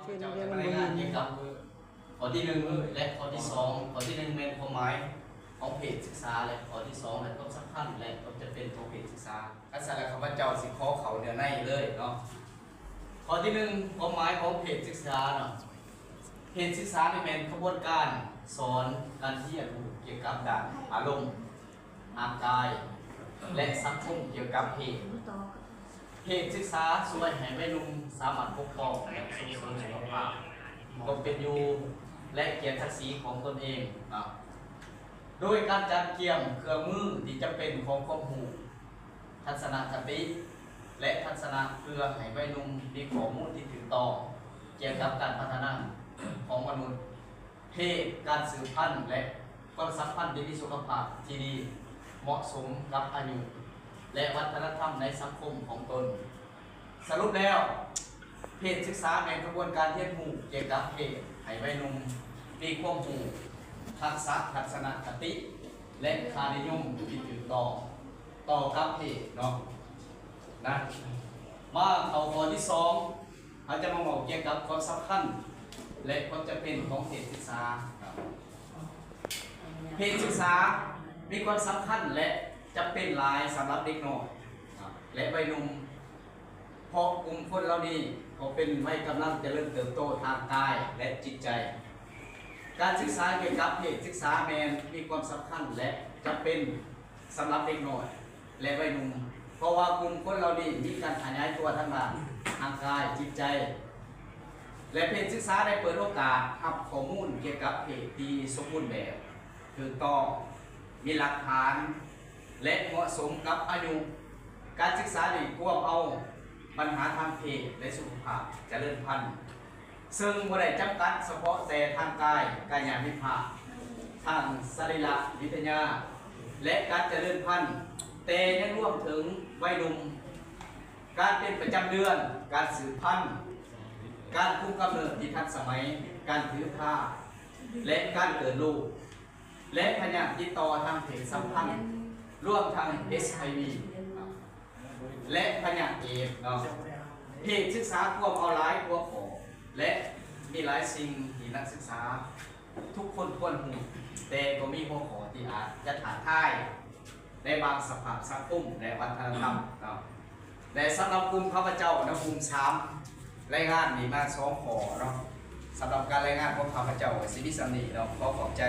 ເຈົ້າຈະມາລາຍງານກ່ຽວກັບຂໍ້ທີໜຶ່ງ ແລະ ຂໍ້ທີສອງ. ຂໍ້ທີໜຶ່ງແມ່ນຄວາມໝາຍຂອງເພດສຶກສາ ແລະ ຂໍ້ທີສອງແມ່ນຄວາມສຳຄັນ ແລະ ຄວາມຈຳເປັນຂອງເພດສຶກສາ. ຄັນຊັ້ນແລ້ວ ຂ້າພະເຈົ້າຊິຂໍເຂົ້າເນື້ອໃນເລີຍເນາະ. ຂໍ້ທີໜຶ່ງ ຄວາມໝາຍຂອງເພດສຶກສາເນາະ. ເພດສຶກສານີ້ແມ່ນຂະບວນການສອນການຮຽນຮູ້ກ່ຽວກັບດ້ານອາລົມ, ຮ່າງກາຍ ແລະ ສັງຄົມກ່ຽວກັບເພດ. ເພດສຶກສາຊ່ວຍໃຫ້ໄວໜຸ່ມສາມາດປົກປ້ອງ ແລະ ສົ່ງເສີມສຸຂະພາບ, ຄວາມເປັນຢູ່ ແລະ ກຽດສັກສີຂອງຕົນເອງເນາະ ໂດຍການຈັດກຽມເຄື່ອງມືທີ່ຈຳເປັນຂອງຄວາມຮູ້, ທັດສະນະຄະຕິ ແລະ ທັດສະນະ ເພື່ອໃຫ້ໄວໜຸ່ມມີຂໍ້ມູນທີ່ຖືກຕ້ອງກ່ຽວກັບການພັດທະນາຂອງມະນຸດ, ເພດ, ການສືບພັນ ແລະ ຄວາມສຳພັນທີ່ມີສຸຂະພາບທີ່ດີ ເໝາະສົມກັບອາຍຸ ແລະ ວັດທະນະທຳໃນສັງຄົມຂອງຕົນ. ສະຫຼຸບແລ້ວ, ເພດສຶກສາແມ່ນຂະບວນການຮຽນຮູ້ກ່ຽວກັບເພດ ໃຫ້ໄວໜຸ່ມມີຄວາມຮູ້, ທັກສະ, ທັດສະນະຄະຕິ ແລະ ຄ່ານິຍົມທີ່ຖືກຕ້ອງຕໍ່ກັບເພດເນາະ ນະ. ມາເຂົ້າຂໍ້ທີສອງ ເຮົາຈະມາເວົ້າກ່ຽວກັບຄວາມສຳຄັນ ແລະ ຄວາມຈຳເປັນຂອງເພດສຶກສາ. ເພດສຶກສາມີຄວາມສຳຄັນ ແລະ ຈຳເປັນຫຼາຍສຳລັບເດັກນ້ອຍ ແລະ ໄວໜຸ່ມ ເພາະກຸ່ມຄົນເຫຼົ່ານີ້ກໍເປັນໄວກຳລັງຈະເລີນເຕີບໂຕທາງກາຍ ແລະ ຈິດໃຈ. ການສຶກສາກ່ຽວກັບເພດສຶກສາແມ່ນມີຄວາມສຳຄັນ ແລະ ຈຳເປັນສຳລັບເດັກນ້ອຍ ແລະ ໄວໜຸ່ມ ເພາະວ່າກຸ່ມຄົນເຫຼົ່ານີ້ມີການຂະຫຍາຍຕົວທາງດ້ານຮ່າງກາຍ, ຈິດໃຈ ແລະ ເພດສຶກສາໄດ້ເປີດໂອກາດຮັບຂໍ້ມູນກ່ຽວກັບເພດທີ່ສົມບູນແບບ, ຖືກຕ້ອງ, ມີຫຼັກຖານ ແລະ ເໝາະສົມກັບອາຍຸ. ການສຶກສານີ້ກວມເອົາບັນຫາທາງເພດ ແລະ ສຸຂະພາບຈະເລີນພັນ ເຊິ່ງບໍ່ໄດ້ຈຳກັດສະເພາະແຕ່ທາງກາຍ, ກາຍານຸພາບ, ທາງສະລີລະວິທະຍາ ແລະ ການຈະເລີນພັນ, ແຕ່ຍັງລວມເຖິງໄວໜຸ່ມ, ການເປັນປະຈຳເດືອນ, ການສືບພັນ, ການຄຸມກຳເນີດທີ່ທັນສະໄໝ, ການຖືພາ ແລະ ການເກີດລູກ ແລະ ພະຍາດຕິດຕໍ່ທາງເພດສຳພັນ, ລວມທັງ ເອັດໄອວີ ແລະ ພະຍາດເອດສ໌ເນາະ. ເພດສຶກສາກວມເອົາຫຼາຍຫົວຂໍ້ ແລະ ມີຫຼາຍສິ່ງທີ່ນັກສຶກສາທຸກຄົນຄວນຮູ້, ແຕ່ກໍມີຫົວຂໍ້ທີ່ອາດຈະທ້າທາຍໃນບາງສະພາບສັງຄົມ ແລະ ວັດທະນະທຳເນາະ. ແລະ ສຳລັບກຸ່ມຂ້າພະເຈົ້ານະ, ກຸ່ມສາມ ລາຍງານນີ້ມາສອງຂໍ້ເນາະ. ສຳລັບການລາຍງານຂອງຂ້າພະເຈົ້າກໍຊິມີສ່ຳນີ້ເນາະ. ຂໍຂອບໃຈ.